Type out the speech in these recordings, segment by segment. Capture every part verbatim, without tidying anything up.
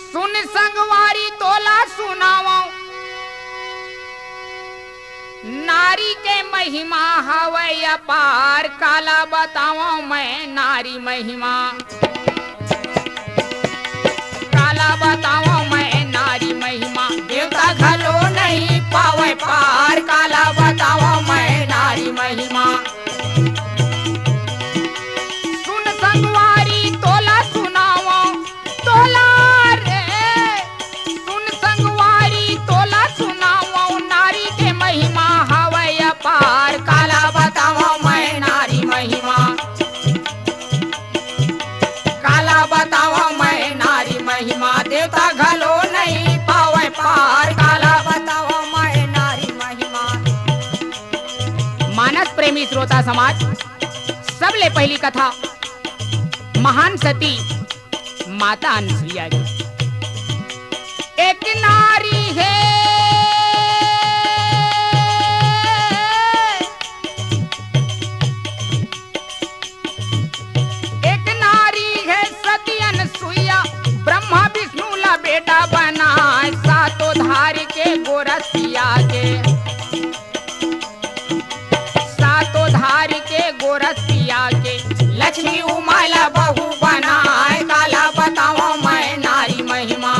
सुन संगवारी तोला सुनावं, नारी के महिमा हवय अपार। काला बतावं मैं नारी महिमा, काला बतावं मैं नारी महिमा। देवता घलो नहीं पावय पार, काला बतावं मैं नारी महिमा। सुन संगवारी तोला सुनावं, तोला रे, सुन संगवारी तोला सुनावं, नारी के महिमा हवय अपार। काला बतावं मैं नारी महिमा, काला बतावं मैं नारी महिमा। देवता घलो नहीं पावय पार, काला बतावं मैं नारी महिमा। मानस प्रेमी श्रोता समाज, सबले पहिली कथा महान सती माता अनसुईया के। एक नारी हे, एक नारी हे सती अनसुईया, ब्रह्मा विष्णु ला बेटा बनाय, सातों धार के गोरसिया के। सातों धार के गोरसिया के, लक्ष्मी उमा ला बहू बनाय। काला बतावं मैं नारी महिमा,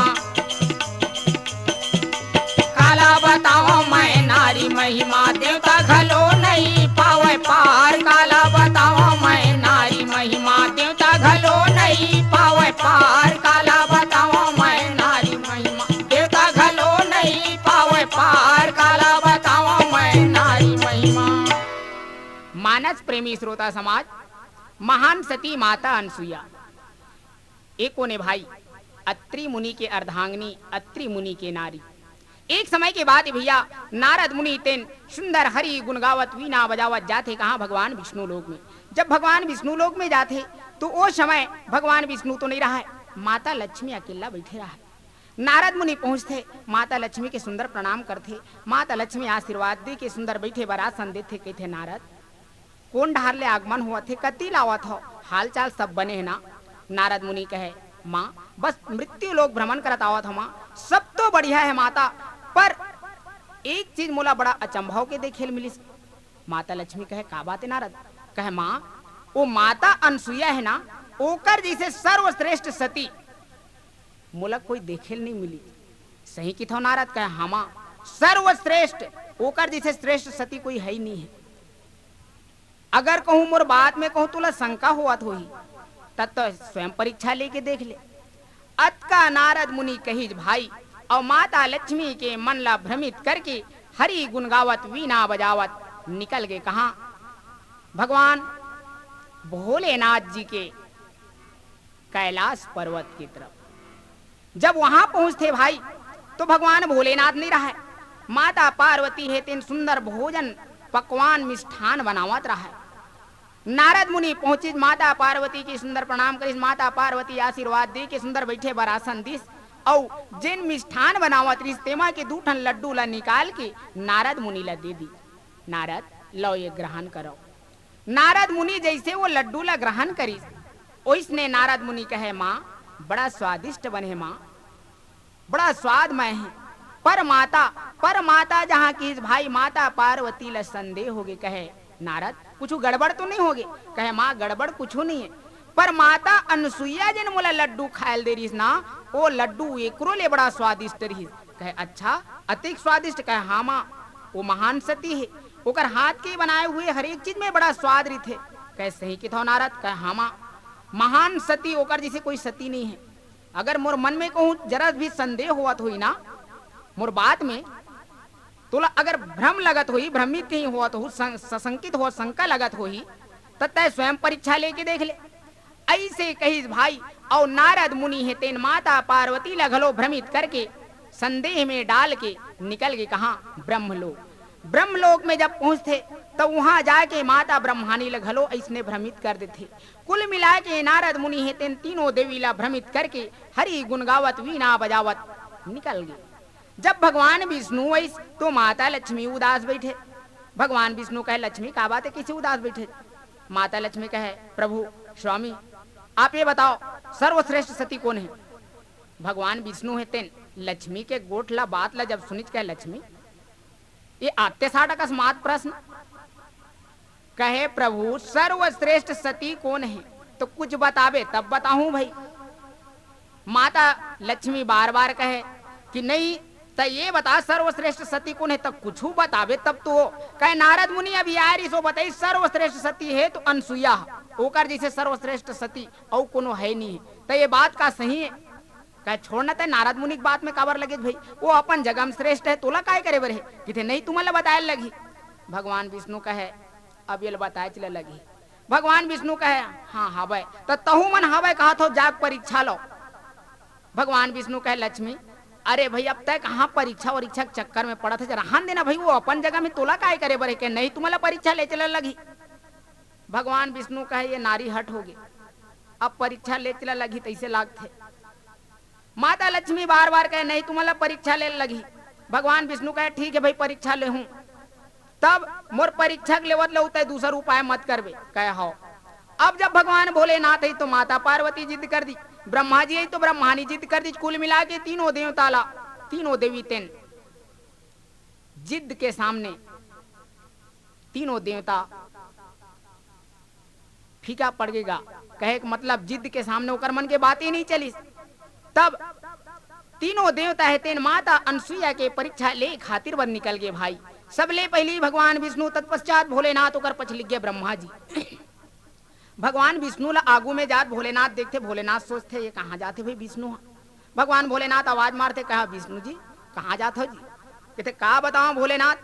काला बतावं मैं नारी महिमा। देवता घलो नहीं पावय पार, काला बतावं मैं नारी महिमा। देवता घलो नहीं पावय पार, काला बतावं मैं नारी महिमा। देवता घलो नहीं पावय पार, काला बतावं मैं नारी महिमा। मानस प्रेमी श्रोता समाज, महान सती माता अनसुईया। ए कोन ए भाई, अत्रि मुनि के अर्धांगिनी, अत्रि मुनि के नारी। एक समय के बात ए भैया, नारद मुनि तेन सुंदर हरि गुण गावत, वीणा बजावत जाथे कहाँ? भगवान विष्णु लोक में। जब भगवान विष्णु लोक में जाथे, तो ओ समय भगवान विष्णु तो नहीं रहय, माता लक्ष्मी अकेला बैठे रहय। नारद मुनि पहुंचथे, माता लक्ष्मी के सुंदर प्रणाम करथे। माता लक्ष्मी आशीर्वाद दे के सुंदर बैठे बर आसन देथे, कहिथे, "नारद, कोन डहार ले आगमन होवत हे, कति लावत हव, हाल चाल सब बने हे ना?" नारद मुनि कहे, "माँ, बस मृत्यु लोक भ्रमण करत आवत हव माँ, सब तो बढ़िया हे माता, पर एक चीज मोला बड़ा अचंभव के देखे ल मिलिस।" माता लक्ष्मी कहे, "का बात हे नारद?" कहे, "माँ, ओ माता अनसुईया हे ना, ओकर जइसे सर्वश्रेष्ठ सती मोला कोई देखे ल नहीं मिली।" "सही किथव नारद?" कहे, "हाँ माँ, सर्वश्रेष्ठ, ओकर जइसे श्रेष्ठ सती कोई है ही नहीं है। अगर कहूँ मोर बात में कहूँ तोला शंका होवत होही, तब तो स्वयं परीक्षा लेके देख ले।" अतका नारद मुनि कहिस भाई, अउ माता लक्ष्मी के मन ला भ्रमित करके हरि गुण गावत, वीणा बजावत निकल गे कहाँ? भगवान भोलेनाथ जी के कैलाश पर्वत की तरफ। जब वहां पहुंचथे भाई, तो भगवान भोलेनाथ नहीं रहय, माता पार्वती हे, तेन सुंदर भोजन, पकवान, मिष्ठान बनावत रहय। नारद मुनि पहुंचिस, माता पार्वती के सुंदर प्रणाम करिस, माता पार्वती आशीर्वाद दे के सुंदर बैठे बर आसन दिस, अउ जेन मिष्ठान बनावत रिहिस, तेमा के दू ठन लड्डू ला निकाल के नारद मुनि ला दे दिस। "नारद, लव, ये ग्रहण करव।" नारद मुनि जइसे वो लड्डू ला ग्रहण करिस, ओइसने नारद मुनि कहे, "माँ, बड़ा स्वादिष्ट बने हे माँ, बड़ा स्वादमय हे।" पर माता, पर माता जहाँ किहिस भाई, माता पार्वती ला संदेह होगे, कहे, "नारद, कुछु गड़बड़ तो नहीं होगे?" कहे, "माँ, गड़बड़ कुछु नहीं हे, पर माता अनसुईया जेन मोला लड्डू खायल दे रिहिस ना, वो लड्डू एकरो ले बड़ा स्वादिष्ट रिहिस।" कहे, "अच्छा, अतिक स्वादिष्ट?" कहे, "हाँ माँ, वो महान सती हे, ओकर हाथ के बनाए हुए हर एक चीज में बड़ा स्वाद रहिथे।" कहे, "सही किथव नारद?" कहे, "हाँ माँ, महान सती, ओकर जइसे कोई सती नहीं हे।" अगर मोर मन में कहूँ जरा भी संदेह होवत होही ना मोर बात में, तोला अगर भ्रम लगत होही, भ्रमित कहीं होवत हो, सं-, सशंकित हो, शंका लगत होही, त तैं स्वयं परीक्षा लेके देख ले। अइसे कहिस भाई, अउ नारद मुनि हे तेन माता पार्वती ला घलो भ्रमित करके संदेह में डाल के निकल गे कहाँ? ब्रह्मलोक। ब्रह्मलोक में जब पहुँचथे, त उहाँ जाके माता ब्रह्मानी ला घलो अइसने भ्रमित कर देथे। कुल मिला के नारद मुनि हे तेन तीनों देवी ला भ्रमित करके हरि गुण गावत, वीणा बजावत निकल गे। जब भगवान विष्णु अइस, तो माता लक्ष्मी उदास बैठे। भगवान विष्णु कहे, "लक्ष्मी, का बात हे, कइसे उदास बैठे?" माता लक्ष्मी कहे, "प्रभु, स्वामी, आप ये बताओ, सर्वश्रेष्ठ सती कोन हे?" भगवान विष्णु हे तेन लक्ष्मी के गोठ ला, बात ला जब सुनिच कहे, "लक्ष्मी, ये आते साठ अकस्मात प्रश्न?" कहे, "प्रभु, सर्वश्रेष्ठ सती कोन हे? तो कुछ बताबे तब बताहूं भई।" माता लक्ष्मी बार बार कहे कि नहीं, त ये बता, सर्वश्रेष्ठ सती कोन हे? त कुछू बताबे तब तो। कहे, "नारद मुनि अभी आय रिहिस, ओ बताइस सर्वश्रेष्ठ सती हे तो अनसुईया ह, ओकर जइसे सर्वश्रेष्ठ सती अउ कोनो हे नहीं हे, त ये बात का सही हे?" कहे, "छोड़ न, तैं नारद मुनि के बात में काबर लगे भई, वो अपन जगह में श्रेष्ठ हे, तोला काय करे बर हे?" किथे, "नहीं, तुमन ला बताए लगही।" भगवान विष्णु कहे, "अब ये ला बताए चले लगही।" भगवान विष्णु कहे, "हाँ, हवय, त तहू मन हवय कहत हो, जाग परीक्षा लो।" भगवान विष्णु कहे, "लक्ष्मी, अरे भई, अब तैं कहाँ परीक्षा वरीक्षा के चक्कर में पड़त हे, जरा रहन देना भई, वो अपन जगह में, तोला काय करे बर हे?" कहे, "नहीं, तुमन ला परीक्षा ले चले लगही।" भगवान विष्णु कहे, "ये नारी हठ होगे, अब परीक्षा ले चले लगही, तइसे लागथे।" माता लक्ष्मी बार बार कहे, "नहीं, तुमन ला परीक्षा ले लगही।" भगवान विष्णु कहे, "ठीक हे भई, परीक्षा लेहूं, तब मोर परीक्षा के लेवत लेवत तैं दूसर उपाय मत करबे।" कहे, "हव।" अब जब भगवान भोलेनाथ हे तो माता पार्वती जिद कर दी, ब्रह्मा जी हे तो ब्रह्मानी जिद कर दी, कुल मिला के तीनों देवता ला, तीनों देवी तेन जिद के सामने तीनों देवता फीका पड़ गे गा। कहे के मतलब, जिद के सामने ओकर मन के बात ही नहीं चलिस। तब तीनों देवता हे तेन माता अनसुईया के परीक्षा ले खातिर बर निकल गे भाई। सबले पहिली भगवान विष्णु, तत्पश्चात भोलेनाथ, ओकर पछ लग गे ब्रह्मा जी। भगवान विष्णु ला आगू में जात भोलेनाथ देखथे, भोलेनाथ सोचथे, "ये कहाँ जाथे भई विष्णु ह?" भगवान भोलेनाथ आवाज मारथे, कहे, "विष्णु जी, कहाँ जात हो जी?" किथे, "का बताओ भोलेनाथ,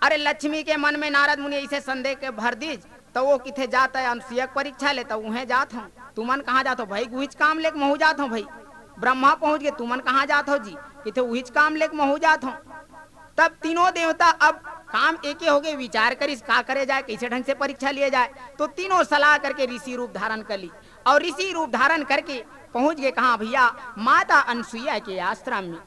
अरे लक्ष्मी के मन में नारद मुनि ऐसे संदेह के भर दीज, त वो किथे जात हे अनसुईया के परीक्षा ले, त उहें जात हो।" "तुमन कहाँ जात हो?" "भई उहीच काम लेके महू जात हो भई, ब्रह्मा पहुंच गे, तुमन कहाँ जात हो जी?" किथे, "उहीच काम लेके महू जात हो।" तब तीनों देवता अब काम एके होगे, विचार करिस का करे जाए, कैसे ढंग से परीक्षा लिए जाए। तो तीनों सलाह करके ऋषि रूप धारण कर ली और ऋषि रूप धारण करके पहुंच गे कहाँ भैया, माता अनसुईया के आश्रम में।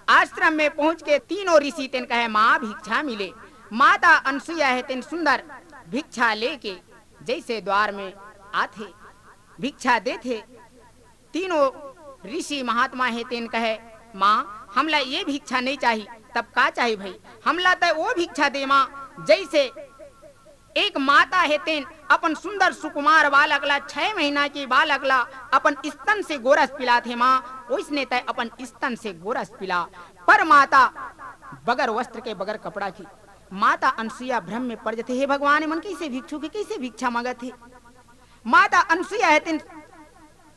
आश्रम में पहुंच के तीनों ऋषि तेन कहे, "माँ भिक्षा मिले।" माता अनसुईया हे तेन सुंदर भिक्षा लेके जैसे द्वार में आथे, भिक्षा देथे, तीनों ऋषि महात्मा हे तेन कहे, "माँ, हमला ये भिक्षा नहीं चाही, तब का चाही भई? हमला त वो भिक्षा दे माँ, जैसे एक माता हे तेन अपन सुंदर सुकुमार बालक ला, छह महीना के बालक ला अपन स्तन से गोरस पिलाथे माँ, वैसने तय अपन स्तन से गोरस पिला।" पर माता बगर वस्त्र के, बगर कपड़ा के, माता अनसुईया भ्रम में पड़ जथे, "हे भगवान, ये मन कैसे भिक्षु के, कैसे भिक्षा मांगत हे?" माता अनसुईया हे तेन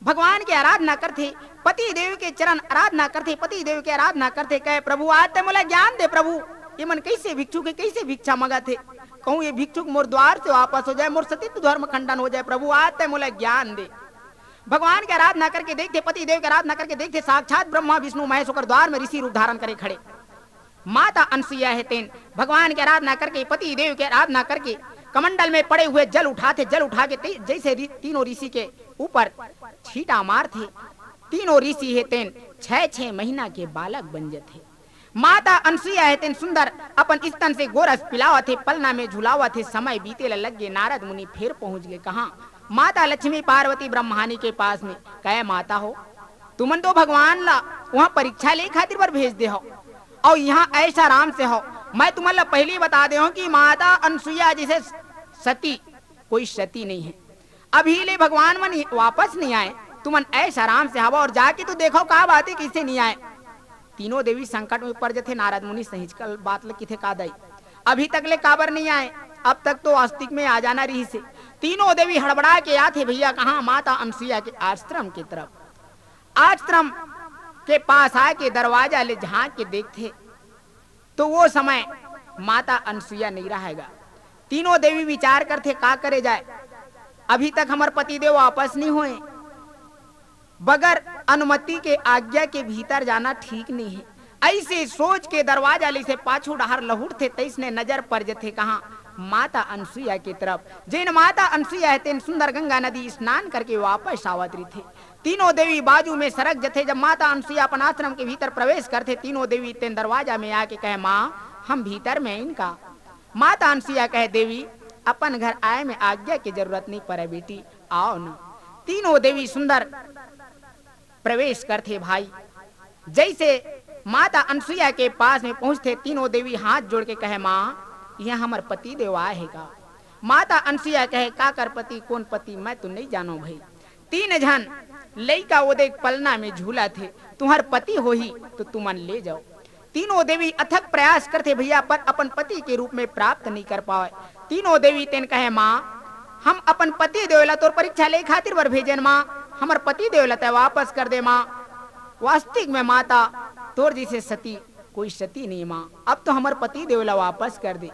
भगवान के आराधना करथे, पति देव के चरण आराधना करथे, पति देव के आराधना करथे, कहे, "प्रभु, आज तय मोला ज्ञान दे प्रभु, ये मन कैसे भिक्षु के, कैसे भिक्षा मांगत हे? कहूँ ये भिक्षुक मोर द्वार से वापस हो जाए, मोर सतीत्व धर्म खंडन हो जाए, प्रभु, आज तय मोला ज्ञान दे।" भगवान के आराधना करके देखथे, पति देव के आराधना करके देखथे, साक्षात ब्रह्मा विष्णु महेश ओकर द्वार में ऋषि रूप धारण करे खड़े। माता अनसुईया हे तेन भगवान के आराधना करके, पति देव के आराधना करके, कमंडल में पड़े हुए जल उठाथे, जल उठा के ते-, जैसे रि-, तीनों ऋषि के ऊपर छींटा मारथे, तीनों ऋषि हे तेन छह छह महीना के बालक बन जथे। माता अनसुईया हे तेन सुंदर अपन स्तन से गोरस पिलावत हे, पलना में झुलावत हे। समय बीते ला लग गे, नारद मुनि फेर पहुंच गे कहाँ? माता लक्ष्मी पार्वती ब्रह्मानी के पास में। कहे, "माता हो, तुमन तो भगवान ला वहाँ परीक्षा ले खातिर बर भेज दे हो, और यहाँ ऐश आराम से हो। मैं तुमन ला पहली बता दे हूँ कि माता अनसुईया जैसे सती कोई सती नहीं है। अभी ले भगवान मन वापस नहीं आए, तुमन ऐश आराम से हवा और जाके तो देखो का बात है, कैसे नहीं आए।" तीनों देवी संकट में पड़ जथे। नारद मुनि सहिंच के बात ल किथे, "का दाई, अभी तक ले काबर नहीं आए? अब तक तो आस्तिक में आ जाना रहिसे।" तीनों देवी हड़बड़ा के आथे भैया कहाँ? माता अनसुईया के आश्रम के तरफ। आश्रम के पास आके दरवाजा ले झांक के देखथे तो वो समय माता अनसुईया नहीं रहेगा। तीनों देवी विचार करथे, "का करे जाए? अभी तक हमर पतिदेव वापस नहीं होए, बगर अनुमति के, आज्ञा के भीतर जाना ठीक नहीं है।" ऐसे सोच के दरवाजा ले से पाछू डहार लहुटथे, तैसने नजर पड़ जथे कहाँ? माता अनसुईया के तरफ। जेन माता अनसुईया हे तेन सुंदर गंगा नदी स्नान करके वापस आवत रहिथे। तीनों देवी बाजू में सरक जथे। जब माता अनसुईया अपन आश्रम के भीतर प्रवेश करथे, तीनों देवी तेन दरवाजा में आके कहे, "माँ, हम भीतर में आइन का?" माता अनसुईया कहे, "देवी, अपन घर आए में आज्ञा के जरूरत नहीं पड़े बेटी, आओ न।" तीनों देवी सुंदर प्रवेश करथे भाई। जैसे माता अनसुईया के पास में पहुंचथे, तीनों देवी हाथ जोड़ के कहे, "माँ, यह हमर पति देव आए हे का?" माता अनसुईया कहे, "काकर पति, कोन पति, मैं तो नहीं जानो भाई। तीन झन लइका वो देख पलना में झूलत हे, तुम्हर पति होही तो तुमन ले जाओ।" तीनों देवी अथक प्रयास करथे भैया, पर अपन पति के रूप में प्राप्त नहीं कर पावे। तीनों देवी तेन कहे, "माँ, हम अपन पति देव ला तोर परीक्षा ले खातिर बर भेजेन माँ, हमर पति देव ला तै वापस कर दे माँ। वास्तविक में माता तोर जैसे सती कोई सती नहीं माँ, अब तो हमर पति देव ला वापस कर दे।"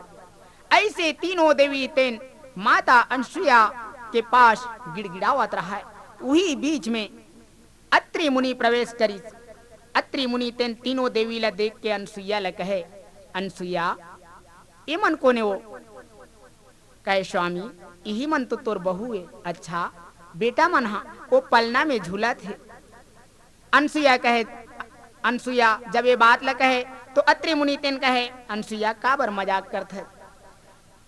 ऐसे तीनों देवी तेन माता अनसुईया के पास गिड़गिड़ावत रहा है। उही बीच में अत्रि मुनि प्रवेश करिस। अत्रि मुनि तेन तीनों देवी ला देख के अनसुईया ला कहे, "अनसुईया, ये मन कोने वो?" कहे, "स्वामी, इही मन तो तोर बहू हे।" "अच्छा, बेटा मन हा वो पलना में झूलत हे।" अनसुईया कहे, अनसुईया जब ये बात ला कहे तो अत्रि मुनि तेन कहे, "अनसुईया, काबर मजाक करत है?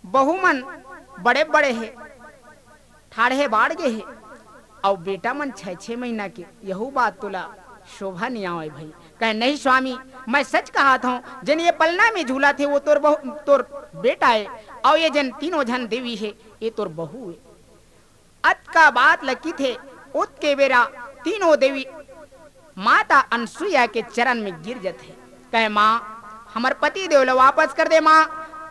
बहू मन बड़े बड़े हे, ठाढ़े बाढ़ गे हे, अउ बेटा मन छह छह महीना के, यहू बात तोला शोभा नहीं आवे भाई।" कहे, "नहीं स्वामी, मैं सच कहत हूँ, जेन ये पलना में झूलत हे वो तोर बहू, तोर बेटा हे, अउ ये जेन तीनों झन देवी हे ये तोर बहू हे।" अतका बात ल किथे, ओतके बेरा तीनों देवी माता अनसुईया के चरण में गिर जथे। कहे, "माँ, हमर पति देव ल वापस कर दे माँ।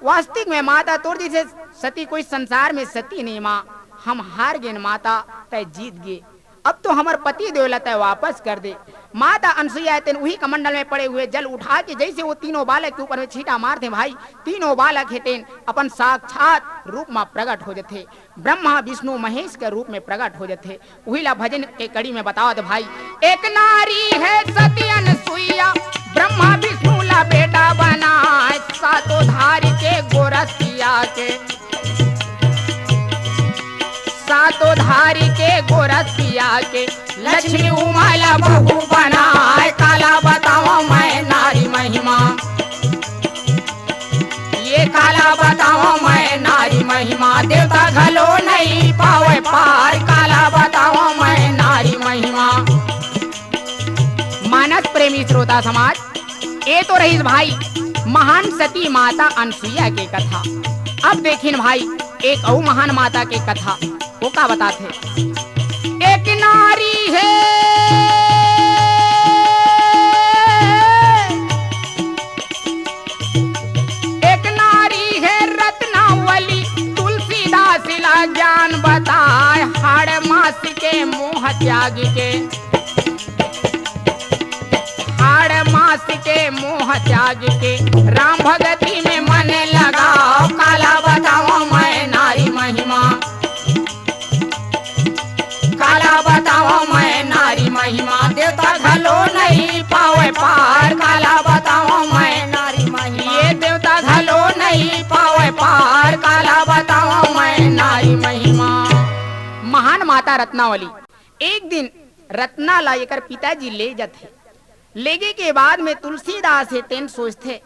वास्तविक में माता तोर जैसे सती कोई संसार में सती नहीं माँ। हम हार गेन माता, तै जीत गे। अब तो हमर पति देव ल तै वापस कर दे।" माता अनसुईया तेन उही कमंडल में पड़े हुए जल उठा के जैसे वो तीनों बालक के ऊपर में छींटा मारथे भाई, तीनों बालक हे तेन अपन साक्षात रूप में प्रकट हो जथे। ब्रह्मा विष्णु महेश के रूप में प्रकट हो जथे। उही ला भजन के कड़ी में बतावत भाई, "एक नारी है सती अनसुईया, ब्रह्मा विष्णु ला बेटा बनाए, सातों धारी के गोरसिया के, सातों धारी के गोरसिया के, लक्ष्मी उमा ला बहू बनाए, काला बतावा मैं नारी महिमा।" ये काला बताओ मैं नारी महिमा, देवता घलो नहीं पावे पार। काला बताओ मैं नारी महिमा। मानस प्रेमी श्रोता समाज, ये तो रहीस भाई महान सती माता अनसुईया के कथा। अब देखिन भाई एक अउ महान माता के कथा, वो का बताथे। एक नारी है, एक नारी है रत्नावली, तुलसीदास ला ज्ञान बताए, हाड़ मास के मोह त्याग के, हाड़ मास के मोह त्याग के, राम भगती में मन लगाओ। काला बताओ मैं नारी महिमा, काला बताओ मैं नारी महिमा, देवता घलो नहीं पावे पार। काला बताओ मैं नारी महिमा, ये देवता घलो नहीं पावे पार। काला बताओ मैं नारी महिमा। महान माता रत्नावली एक दिन रत्ना ला एकर पिताजी ले जथे। लेगे के बाद में तुलसीदास हे तेन सोचथे,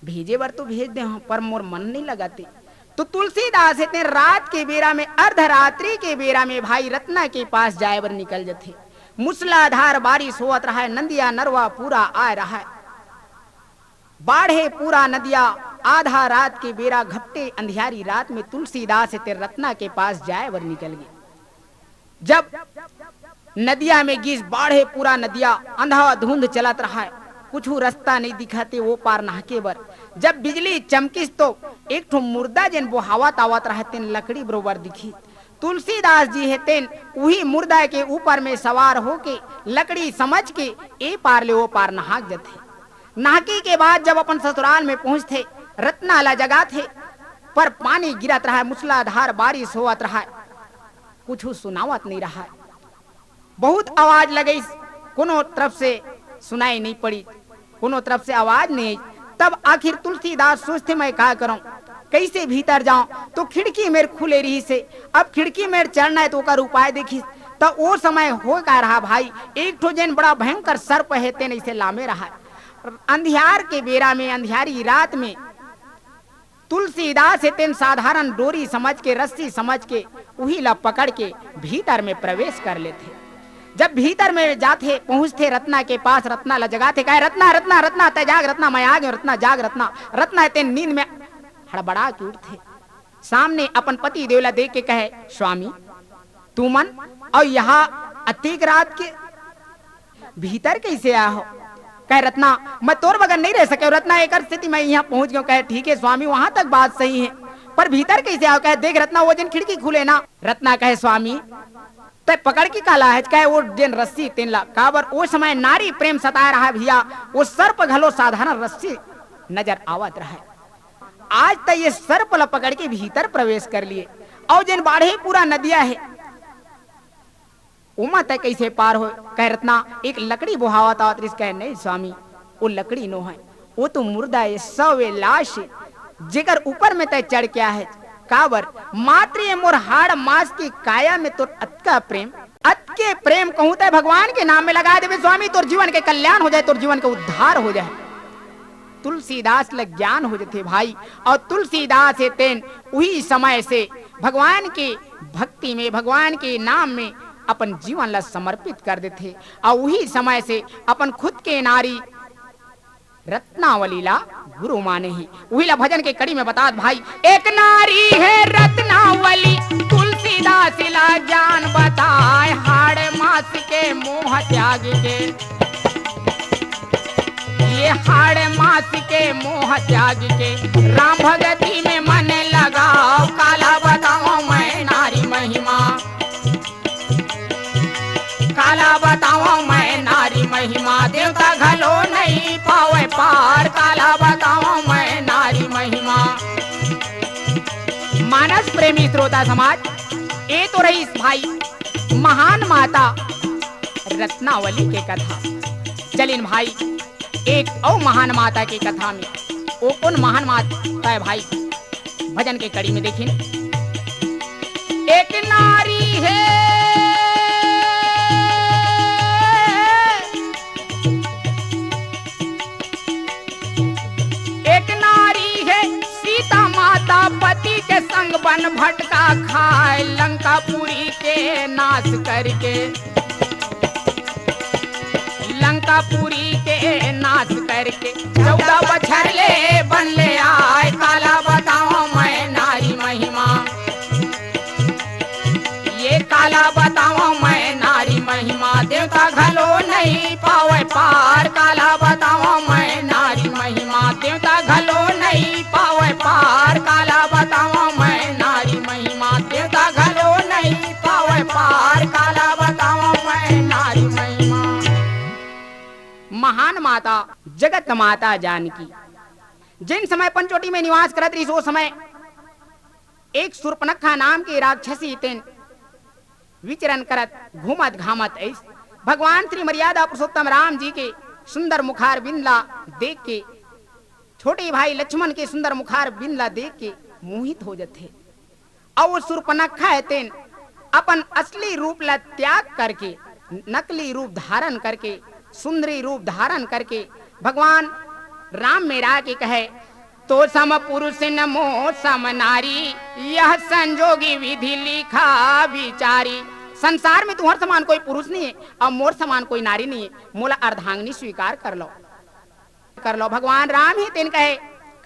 भेजे बर तो भेज दे हंव, पर मोर मन नहीं लगाते। तो तुलसीदास हे तेन रात के बेरा में, अर्धरात्रि के बेरा में भाई रत्ना के पास जाए बर निकल जथे। मूसलाधार बारिश होवत रहा है, नंदिया नरवा पूरा आए रहा है। बाढ़े पूरा नदिया। आधा रात के बेरा घपटे अंधियारी रात में तुलसीदास हे तेन रत्ना के पास जाए बर निकल गे। जब नदिया में गिस बाढ़े, पूरा नदिया अंधाधुंध चलत रहा है, कुछु रस्ता नहीं दिखाते वो पार नहाके बर। जब बिजली चमकिस तो एक ठो मुर्दा जेन बोहावत आवत रहा तेन लकड़ी बरोबर दिखिस। तुलसीदास जी हे तेन उही मुर्दा के ऊपर में सवार होके लकड़ी समझ के ए पार ले ओ पार नहाक जथे। नहाके के बाद जब अपन ससुराल में पहुंचथे, रत्ना ला जगाथे, पर पानी गिरत रहा है, मूसलाधार बारिश होवत रहा है, कुछु सुनावत नहीं रहा है। बहुत आवाज लगइस, कोनो तरफ से सुनाई नहीं पड़ी, कोनो तरफ से आवाज नहीं आई। तब आखिर तुलसीदास सोचथे, "मैं का करूं, कैसे भीतर जाऊं?" तो खिड़की मेर खुले रहिसे। अब खिड़की मेर चढ़ना है तो ओकर उपाय देखिस। तो ओ समय हो का रहा भाई, एक ठो जेन बड़ा भयंकर सर्प है तेन ऐसे लामे रहा है। अंधियार के बेरा में, अंधियारी रात में तुलसीदास हे तेन साधारण डोरी समझ के, रस्सी समझ के उही ला पकड़ के भीतर में प्रवेश कर लेथे। जब भीतर में जाथे, पहुंचथे रत्ना के पास, रत्ना ला जगाथे, कहे, "रत्ना, रत्ना, रत्ना, तै जाग रत्ना, मैं आ गयो रत्ना, जाग रत्ना।" रत्ना तेन नींद में हड़बड़ा के उठथे। सामने अपन पति देव ला देख के कहे, "स्वामी, तुमन अउ यहाँ अतेक रात के भीतर कैसे आए हो?" कहे, "रत्ना, मैं तोर बगैर नहीं रह सके। रत्ना, एकर स्थिति मैं यहाँ पहुंच गयो।" कहे, "ठीक है स्वामी, वहां तक बात सही है, पर भीतर कैसे आए हो?" कहे, "देख रत्ना, वो जिन खिड़की खुले ना।" रत्ना कहे, "स्वामी, तै पकड़ के काला है?" कहे, "वो जेन रस्सी तेन ला।" काबर ओ समय नारी प्रेम सताए रहा भैया, वो सर्प घलो साधारण रस्सी नजर आवत रहा। आज तै ये सर्प ला पकड़ के भीतर प्रवेश कर लिए, अउ जेन बाढ़े पूरा नदिया है, ओमा तै कैसे पार हो? कहे, "रत्ना, एक लकड़ी बोहावत आवत रिस।" कहे, "नहीं स्वामी, वो लकड़ी नो है, वो तो मुर्दा है, शव है, लाश है, जेकर ऊपर में तै चढ़ के आए है।" काबर? मात्र ये मोर हाड़ मांस की काया में तोर अतका प्रेम, अतके प्रेम कहूं तै भगवान के नाम में लगा देबे स्वामी, तोर जीवन के कल्याण हो जाए, तोर जीवन के उद्धार हो जाए। तुलसीदास ल ज्ञान हो जथे भाई, अउ तुलसीदास हे तेन उही समय से भगवान के भक्ति में, भगवान के नाम में अपन जीवन ल समर्पित कर देथे, अउ उही समय से अपन खुद के नारी रत्नावली ला गुरु माने हे। उही ला भजन के कड़ी में बतात भाई, एक नारी हे रत्नावली, तुलसीदास ला ज्ञान बताए, हाड़ मास के मोह त्याग के, ये हाड़ मास के मोह त्याग के, राम भगती में मन लगाओ। काला बताओ मैं नारी महिमा, काला बताओ मैं नारी महिमा, देवता घलो नहीं पावे पार। काला बताओ मैं नारी महिमा। मानस प्रेमी श्रोता समाज, ए तो रहिस भाई महान माता रत्नावली के कथा। चलिन भाई, एक अउ महान माता के कथा में, ओ कोन महान माता हे भाई? भजन के कड़ी में देखिन, एक नारी हे, एक नारी हे सीता माता, पति के संग बन भटका खाए, लंकापुरी के नाश करके, लंकापुरी के नाश करके, चौदह बछर ले बन ले आए। काला बताओ मैं नारी महिमा, ये काला बताओ मैं नारी महिमा, देवता घलो नहीं पावे पार। काला बताओ मैं नारी महिमा, देवता घलो नहीं पावे पार। काला बताओ मैं नारी महिमा, देवता घलो नहीं पावे पार। काला बताओ मैं नारी महिमा। महान माता, जगत माता जानकी, जेन समय पंचवटी में निवास करत रहिस, ओ समय एक सुर्पनखा नाम के राक्षसी तेन विचरण करत, घूमत घामत अइस। भगवान श्री मर्यादा पुरुषोत्तम राम जी के सुंदर मुखार बिंद ला देख के, छोटे भाई लक्ष्मण के सुंदर मुखार बिंद ला देख के मोहित हो जथे। अउ वो सुर्पनखा हे तेन अपन असली रूप ला त्याग करके, नकली रूप धारण करके, सुंदरी रूप धारण करके भगवान राम में रा के कहे, "तो सम पुरुष न मो सम नारी, यह संजोगी विधि लिखा विचारी।" संसार में तुम्हर समान कोई पुरुष नहीं है अउ मोर समान कोई नारी नहीं है, मोला अर्धांगिनी स्वीकार कर लो, कर लो। भगवान राम ही तेन कहे,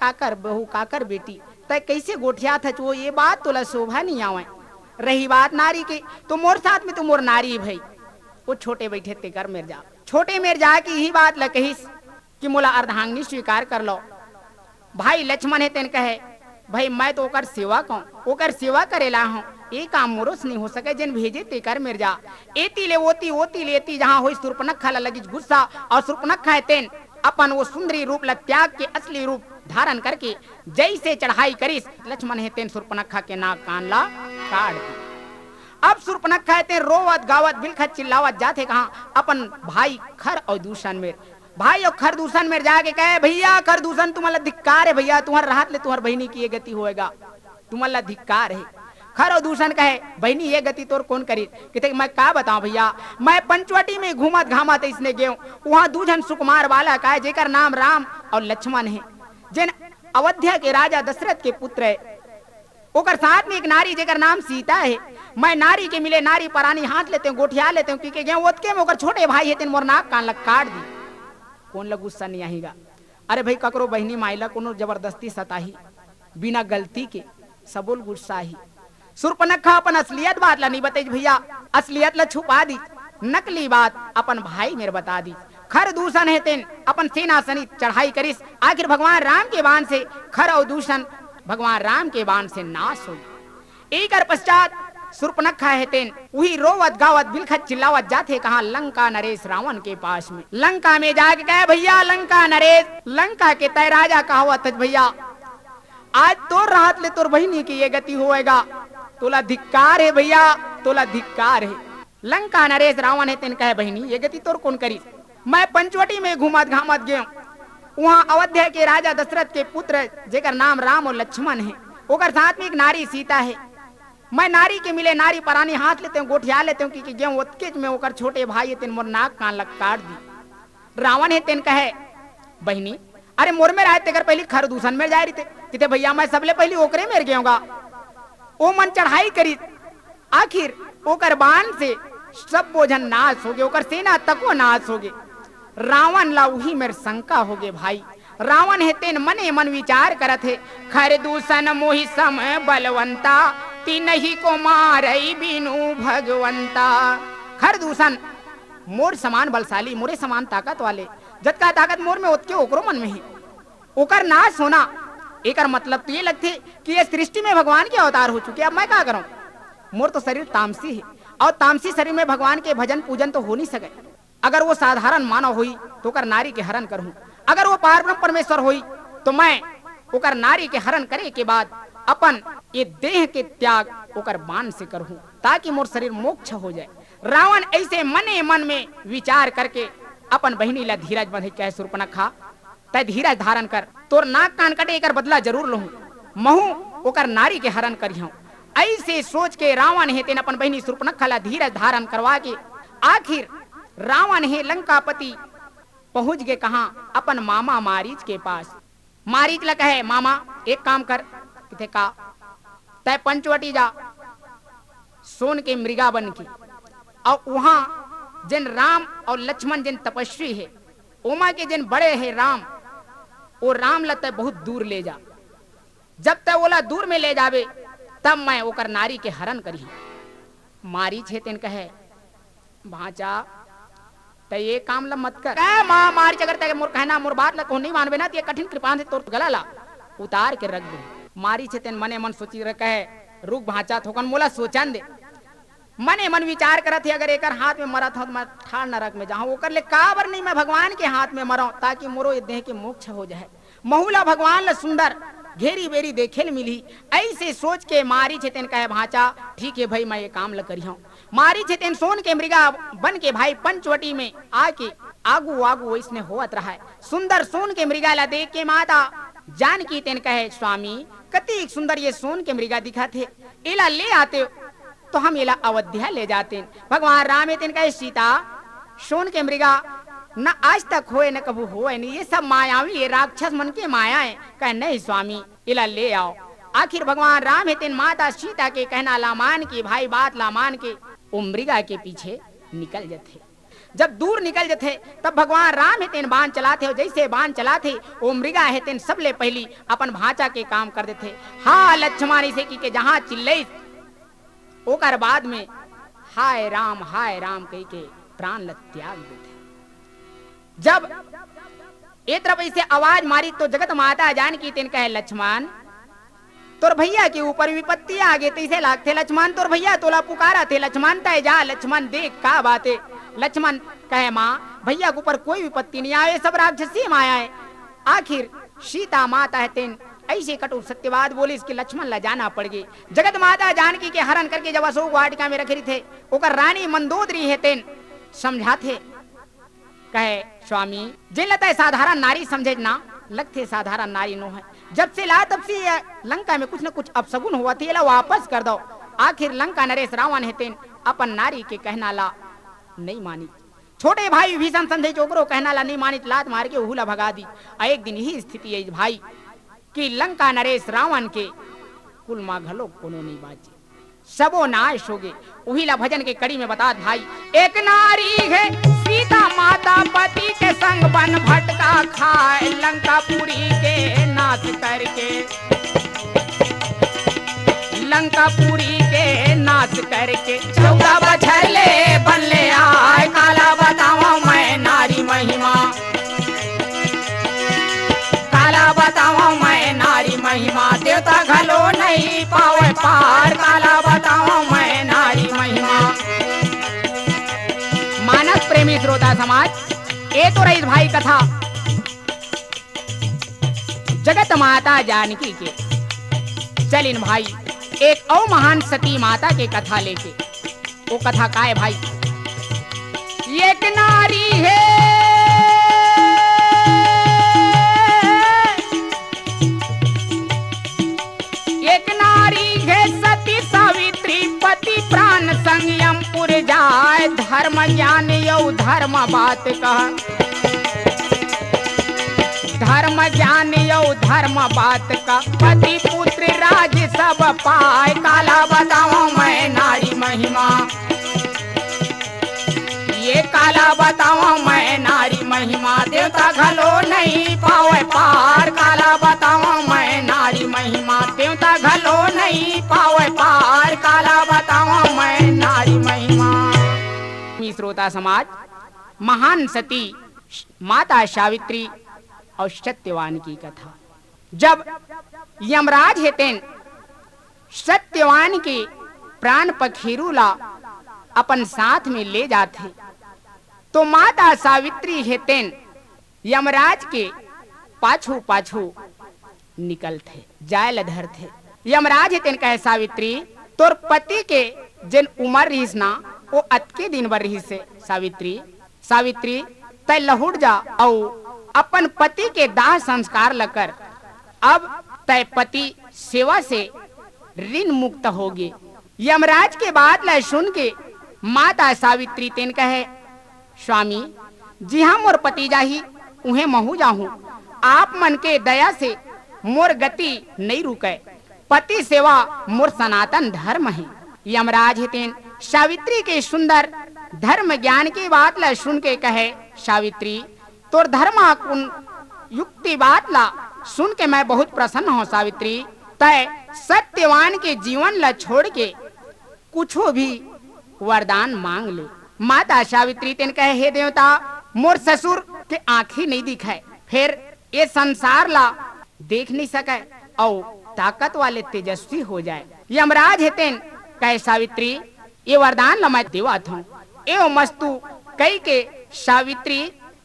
"काकर बहू, काकर बेटी, तै कैसे गोठियात हच वो, ये बात तोला शोभा नहीं आवय। रही बात नारी के, तो मोर साथ में तो मोर नारी भई।" वो छोटे बैठे तेकर मेर जा, छोटे मेर जाके यही बात ल कहिस कि मोला अर्धांगिनी स्वीकार कर लो। भाई लक्ष्मण हे तेन कहे, "भाई मैं तो ओकर सेवक हूं, ओकर सेवा करे ला हूं, ये काम मोरो से नहीं हो सके, जेन भेजे तेकर मेर जा।" एती ले ओती, ओती ले एती, जहां होई सुर्पनखा ला लगिस गुस्सा, अउ सुर्पनखा हे तेन अपन वो सुंदरी रूप ला त्याग के असली रूप धारण करके जैसे चढ़ाई करिस, लक्ष्मण हे तेन सुर्पनखा के नाक कान ला काट दी। अब सुर्पनखा हे तेन रोवत गावत बिलखत चिल्लावत जाथे कहां? अपन भाई खर अउ दूषण मेर, भाई अउ खर दूषण मेर जाके कहे, "भैया खर दूषण, तुमन ला धिक्कार हे भैया, तुम्हर रहत ले तुम्हर बहिनी की ये गति होएगा।" तुमन ला धिक्कार हे। खर अउ दूषण कहे, "बहिनी, ये गति तोर कोन करिस?" कहिथे, "मैं का बतांव भैया, मैं पंचवटी में घूमत घामत अइसने गेंव, उहां दू झन सुकुमार बालक आय, जेकर नाम राम अउ लक्ष्मण हे, जेन अवध्या के राजा दशरथ के पुत्र हे। ओकर साथ में एक नारी, जेकर नाम सीता हे।" मैं नारी के मिले नारी परानी हाथ लेतेंव, गोठिया लेतेंव, कहिके गेंव, ओतके में ओकर छोटे भाई हे तेन मोर नाक कान ल काट दिस। कोन ल गुस्सा नइ आही गा? अरे भई, ककरो बहिनी माई ल कोनो जबरदस्ती सताही, बिना गलती के सबो ल गुस्सा आही। सुर्पनखा अपन असलियत बात ल नइ बताइस भइया, असलियत ल छुपा दिस, नकली बात अपन भाई मेर बता दिस। खर दूषण हे तेन अपन सेना सनी चढ़ाई करिस, आखिर भगवान राम के बाण से खर अउ दूषण भगवान राम के बाण से नाश हो गे। एकर पश्चात सुर्पनखा हे तेन उही रोवत गावत बिलखत चिल्लावत जाथे कहाँ? लंका नरेश रावण के पास में। लंका में जाके कहे, भइया लंका नरेश, लंका के तय राजा कहावत हस भइया, आज तोर रहत ले तोर बहिनी के ये गति होय गा। तोला धिक्कार हे भइया, तोला धिक्कार हे। लंका नरेश रावण हे तेन कहे, बहिनी ये गति तोर कोन करिस? मैं पंचवटी में घूमत घामत गेंव, उहाँ अवध्या के राजा दशरथ के पुत्र जेकर नाम राम अउ लक्ष्मण हे, ओकर साथ में एक नारी सीता हे। मैं नारी के मिले नारी परानी हाथ लेतेंव, गोठिया लेतेंव, कहिके गेंव, ओतकेच में ओकर छोटे भाई हे तेन मोर नाक कान ल काट दिस। रावण हे तेन कहे, बहिनी, अरे मोर मेर आय तेकर पहिली खर दूषण मेर जाय रहिते, कहिथे भइया मैं सबले पहिली ओकरे मेर गेंव गा। ओमन चढ़ाई करिस, आखिर ओकर बाण से सब्बो झन नाश होगे, ओकर सेना तको नाश होगे। रावण ला उही मेर शंका होगे भाई। रावण हे तेन मने मन विचार करत हे, खर दूषण मोहि सम बलवंता, तिनहि को मारई बिनु भगवंता। खर दूषण मोर समान बलशाली, मोरे समान ताकत वाले, जतका ताकत मोर में ओतके ओकरो मन में हे। ओकर नाश होना, एकर मतलब तो ये लगथे कि ये सृष्टि में भगवान के अवतार हो चुके। अब मैं का करंव? मोर तो शरीर तामसी हे, अउ तामसी शरीर में भगवान के भजन पूजन तो हो नइ सके। अगर वो साधारण मानव होही, तो ओकर नारी के हरण करहूं। अगर वो पारब्रह्म परमेश्वर होही, तो मैं ओकर नारी के हरण करे के बाद अपन ये देह के त्याग ओकर बाण से करहूं, ताकि मोर शरीर मोक्ष हो जाय। रावण अइसे मने मन में विचार करके अपन बहिनी ला धीरज बंधे कहे, सुर्पनखा, तैं धीरज धारण कर, तोर नाक कान कटे, एकर बदला जरूर लहूं। महूं ओकर नारी के हरण करिहंव। अइसे सोच के रावण हे तेन अपन बहिनी सुर्पनखा ला धीरज धारण करवा के आखिर रावण हे लंकापति पहुंच गे कहां? अपन मामा मारीच के पास। मारीच ला कहे, मामा एक काम कर, कहिथे का, तैं पंचवटी जा, सोन के मृगा बन के, अउ उहां जेन राम अउ लक्ष्मण जेन तपस्वी हे, ओमा के जेन बड़े हे राम, ओ राम ला तैं बहुत दूर ले जा। जब तैं ओला दूर में ले जाबे, तब मैं ओकर नारी के हरण करिहंव। मारीच हे तेन कहे, भांचा, तैं ये काम ला मत कर। कहे, मां मारीच, अगर तैं मोर कहना, मोर बात ला कहूं नइ मानबे ना, त ये कठिन कृपाण से तोर गला ला उतार के रख दूं। मारीच हे तेन मने मन सोचिस कहे, रुक भांचा, थोकन मोला सोचन दे। मने मन विचार करत हे, अगर एकर हाथ में मरत हंव, त मैं ठाढ़ नरक में जाहूं। ओकर ले काबर नइ मैं भगवान के हाथ में मरंव, ताकि मोरो ये देह के मोक्ष हो जाय। महूं ला भगवान ला सुंदर घेरी बेरी देखे ल मिलही। अइसे सोच के मारीच हे तेन कहे, भांचा, ठीक हे भई, मैं ये काम ला करिहंव। मारीच हे तेन सोन के मृगा बन के भाई पंचवटी में आके आगू आगू वइसने होवत रहय। सुंदर सोन के मृगा ला देख के माता जानकी तेन कहे, स्वामी, कतिक सुंदर ये सोन के मृगा दिखत हे, एला ले आते तो हम एला अवध्या ले जातेन। भगवान राम हे तेन कहे, सीता, सोन के मृगा न आज तक होय, न कभू होय नहीं, ये सब मायावी, ये राक्षस मन के माया हे। कहे, नहीं स्वामी, एला ले आओ। आखिर भगवान राम हे तेन माता सीता के कहना ला मान के, भाई बात ला मान के, ओ मृगा के पीछे निकल जथे। जब दूर निकल जथे, तब भगवान राम हे तेन बाण चलाथे, अउ जइसे बाण चलाथे, ओ मृगा हे तेन सबले पहिली अपन भांचा के काम कर देथे। हा लक्ष्मण, इसे कहिके जहां चिल्लइस, ओकर बाद में हाय राम, हाय राम कहिके प्राण ल त्याग देथे। जब ए तरफ अइसे आवाज मारी, तो जगत माता जानकी तेन कहे, लक्ष्मण, तोर भइया के ऊपर विपत्ति आगे, तइसे लागथे लक्ष्मण, तोर भइया तोला पुकारत हे लक्ष्मण, तैं जा लक्ष्मण, देख का बात हे। लक्ष्मण कहे, मां, भइया के ऊपर कोई विपत्ति नइ आय, सब राक्षसी माया हे। आखिर सीता माता हे तेन अइसे कटु सत्यवाद बोलिस कि लक्ष्मण ला जाना पड़ गे। जगत माता जानकी के हरण करके जब अशोक वाटिका में रखे रहिथे, ओकर रानी मंदोदरी हे तेन समझाथे, कहे, स्वामी, जेन ल तैं साधारण नारी समझेच ना, लगथे साधारण नारी नोहय। जब से ला तब से ये लंका में कुछ न कुछ अपशगुन होवत हे, एला वापस कर दव। आखिर लंका नरेश रावण हे तेन अपन नारी के कहना ला नइ मानिस। छोटे भाई विभीषण समझे, ओकरो कहना ला नइ मानिस, लात मार के ओहू ला भगा दिस। अउ एक दिन इही स्थिति अइस भाई कि लंका नरेश रावण के कुल मा घलो कोनो नइ बांचे। सबो नाश होगे। उही ला भजन के कड़ी में बतात भाई, एक नारी हे सीता माता, पति के संग बन भटका खाए, लंकापुरी के नाश करके, लंकापुरी के नाश करके, चौदह बछर ले बन ले आए, काला बतावंव मैं नारी महिमा। काला बतावंव मैं नारी महिमा, देवता घलो नइ पावय पार, काला बतावंव मैं नारी महिमा। मानस प्रेमी श्रोता समाज, ए तो रहिस भाई कथा जगत माता जानकी के। चलिन भाई, एक अउ महान सती माता के कथा लेके। वो कथा काय भाई? एक नारी हे, एक नारी हे सती सावित्री, पति प्राण संग यमपुर जाय, धर्म ज्ञान अउ धर्म बात कह। धर्म ज्ञान अउ धर्म बात का, पति पुत्र राज सब पाय, काला बतावंव मैं नारी महिमा। ये काला बतावंव मैं नारी महिमा, देवता घलो नइ पावय पार, काला बतावंव मैं नारी महिमा, देवता घलो नइ पावय पार, काला बतावंव मैं नारी महिमा। श्रोता समाज, महान सती माता सावित्री अउ सत्यवान के कथा। जब यमराज हे तेन सत्यवान के प्राण पखेरु ला अपन साथ में ले जाथे, तो माता सावित्री हे तेन यमराज के पाछू पाछू निकलथे, जाय ल धरथे। यमराज हे तेन कहे, सावित्री, तोर पति के जेन उमर रिहिस ना, वो अतके दिन बर रिहिस हे, सावित्री। सावित्री, तै लहुट जा अउ अपन पति के दाह संस्कार ल कर। अब तै पति सेवा से ऋण मुक्त होगे। यमराज के बात ल सुन के माता सावित्री तेन कहे, स्वामी, जिहां मोर पति जाही, उहें महूं जाहूं। आप मन के दया से मोर गति नइ रुकय। पति सेवा मोर सनातन धर्म हे। यमराज हे तेन सावित्री के सुंदर धर्म ज्ञान के बात ल सुन के कहे, सावित्री, तोर धर्म गुण युक्ति बात ला सुन के मैं बहुत प्रसन्न हंव सावित्री। तै सत्यवान के जीवन ला छोड़ के कुछो भी वरदान मांग ले। माता सावित्री तेन कहे, हे देवता, मोर ससुर के आंखी नइ दिखय, फेर ए संसार ला देख नइ सकय अउ ताकत वाले तेजस्वी हो जाय। यमराज हे तेन कहे, सावित्री, ए वरदान ला मैं देवत हंव। एवमस्तु कहि के सावित्री,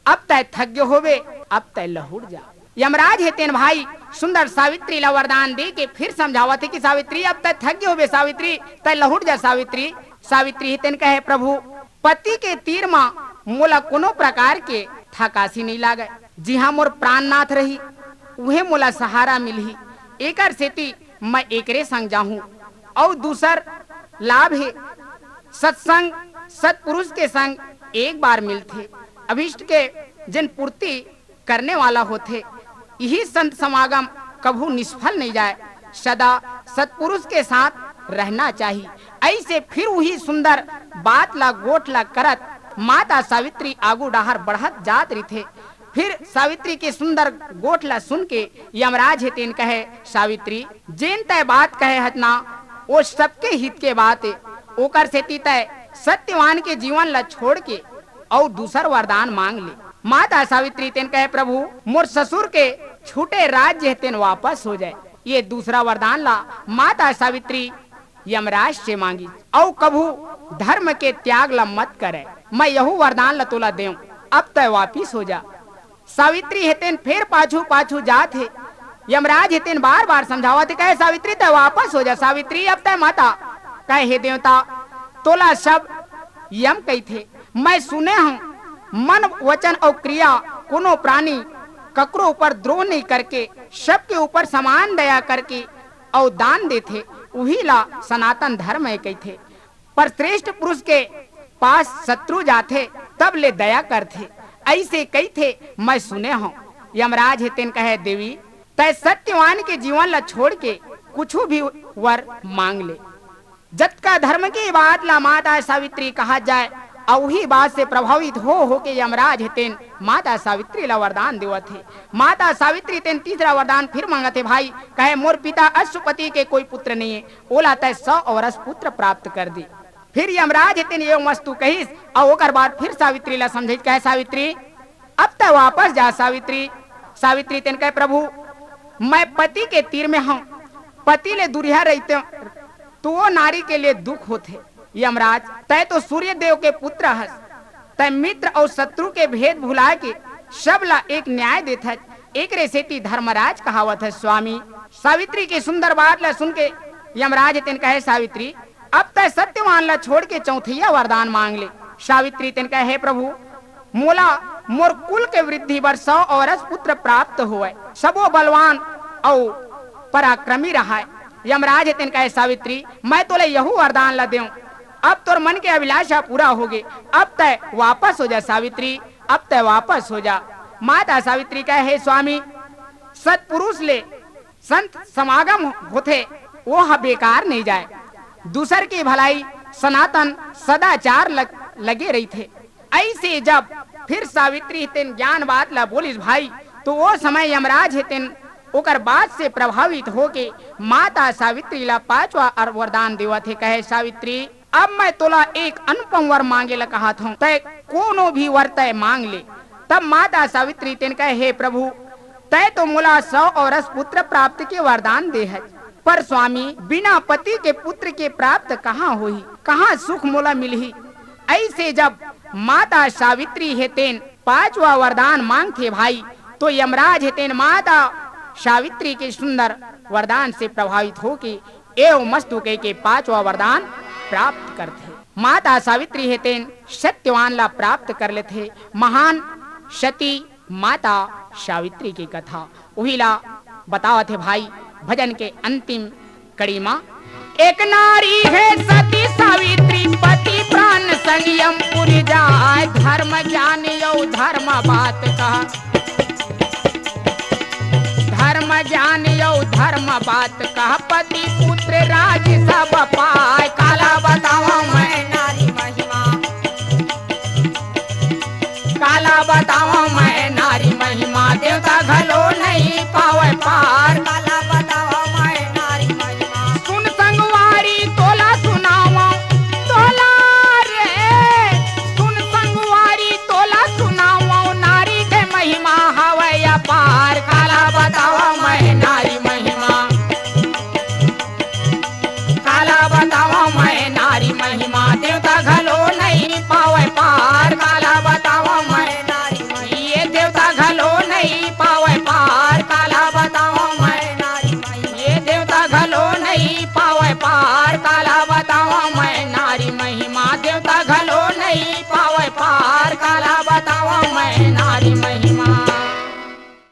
अब तै थक गे होबे, अब तै लहुट जा। यमराज हे तेन भाई सुंदर सावित्री ला वरदान दे के फिर समझावत हे कि सावित्री, अब तै थक गे होबे सावित्री, तै लहुट जा सावित्री। सावित्री हे तेन कहे, प्रभु, पति के तीर म मोला कोनो प्रकार के थकासी नइ लागय। जिहां मोर प्राणनाथ रही, उहें मोला सहारा मिलही। एकर सेती मैं एकरे संग जाहूं। अउ दूसर लाभ हे, सत्संग सत्पुरुष के संग एक बार मिलथे, अभिष्ट के जेन पूर्ति करने वाला होथे। इही संत समागम कभू निष्फल नइ जाय, सदा सत्पुरुष के साथ रहना चाही। अइसे फिर उही सुंदर बात ला गोठ ला करत माता सावित्री आगू डाहर बढ़त जात रहिथे। फिर सावित्री के सुंदर गोठ ला सुन के यमराज हे तेन कहे, सावित्री, जेन तै बात कहे हस ना, वो सबके हित के बात ए। ओकर सेती तै सत्यवान के जीवन ला छोड़ के अउ दूसर वरदान मांग ले। माता सावित्री तेन कहे, प्रभु, मोर ससुर के छूटे राज्य हे तेन वापस हो जाय। ये दूसरा वरदान ला माता सावित्री यमराज से मांगिस, अउ कभू धर्म के त्याग ला मत करय। मैं यहू वरदान ला तोला देंव, अब तै वापिस हो जा। सावित्री हे तेन फेर पाछू पाछू जात हे। यमराज हे तेन बार बार समझावत हे, कहे, सावित्री, तै वापस हो जा, सावित्री, अब तै मत आ। कहे, हे देवता, तोला सब यम कहिथे। मैं सुने हंव, मन, वचन अउ क्रिया कोनो प्राणी ककरो ऊपर द्रोह नइ करके, सबके ऊपर समान दया करके अउ दान देथे, उही ला सनातन धर्म हे कहिथे। पर श्रेष्ठ पुरुष के पास शत्रु जाथे, तब ले दया करथे, अइसे कहिथे, मैं सुने हंव। यमराज हे तेन कहे, देवी, तै सत्यवान के जीवन ला छोड़ के कुछू भी वर मांग ले। जतका धर्म के बात ला माता सावित्री कहा जाए, अउ उही बात से प्रभावित हो, हो के यमराज हे तेन माता सावित्री ला वरदान देवत हे। माता सावित्री तेन तीसरा वरदान फिर मांगत हे भाई, कहे, "मोर पिता अश्वपति के कोई पुत्र नहीं है, ओला तय सौ औरस पुत्र प्राप्त कर दे।" फिर यमराज हे तेन एवमस्तु कहिस, अउ ओकर बाद फिर सावित्री ला समझाइस, कहे, "सावित्री, अब तय वापस जा सावित्री।" सावित्री तेन कहे, "प्रभु, मैं पति के तीर में हूँ, पति ले दुरिहा रहिते तो वो नारी के लिए दुख होथे। यमराज, तय तो सूर्य देव के पुत्र हस, तय मित्र अउ शत्रु के भेद भुला के सब ला एक न्याय देथस, एकरे सेती धर्मराज कहावत हस स्वामी।" सावित्री के सुंदर बात ला सुन के यमराज तेन कहे, "सावित्री, अब तय सत्यवान ला छोड़ के चौथैया वरदान मांग ले।" सावित्री तेन कहे, "हे प्रभु, मोला मोर कुल के वृद्धि बर सौ औरस पुत्र प्राप्त होवय, सबो बलवान अउ पराक्रमी रहय।" यमराज तेन कहे, "सावित्री, मैं तोला यहू वरदान ला देंव, अब तोर मन के अभिलाषा पूरा होगे, अब तय वापस हो जा सावित्री, अब तय वापस हो जा।" माता सावित्री कहे, "हे स्वामी, सत्पुरुष ले संत समागम होथे, वो ह बेकार नहीं जाए, दूसर के भलाई सनातन सदाचार लग, लगे रहिथे।" ऐसे जब फिर सावित्री तेन ज्ञान बात ला बोलिस भाई, तो वो समय यमराज हे तेन ओकर बात से प्रभावित होके माता सावित्री ला पांचवा अर वरदान देवत हे, कहे, "सावित्री, अब मैं तोला एक अनुपम वर मांगे ला कहत हूँ, तय कोनो भी वर तय मांग ले।" तब माता सावित्री तेन कहे, "हे प्रभु, तय तो मोला सौ औरस पुत्र प्राप्त के वरदान दे है, पर स्वामी, बिना पति के पुत्र के प्राप्त कहाँ होही, कहाँ सुख मोला मिलही?" ऐसे जब माता सावित्री हे तेन पांचवा वरदान मांगथे भाई, तो यमराज हे तेन माता सावित्री के सुंदर वरदान से प्रभावित होके एवमस्तु कहिके पांचवा वरदान प्राप्त करथे। माता सावित्री हे तेन सत्यवान ला प्राप्त कर लेथे। महान सती माता सावित्री के कथा उही ला बतावत हे भाई भजन के अंतिम कड़ी मा। एक नारी हे सती सावित्री, पति प्राण संग यमपुरी जाय, धर्म ज्ञान अउ धर्म बात कहा, धर्म ज्ञान अउ धर्म बात कहा, पति पुत्र राज सब पाय।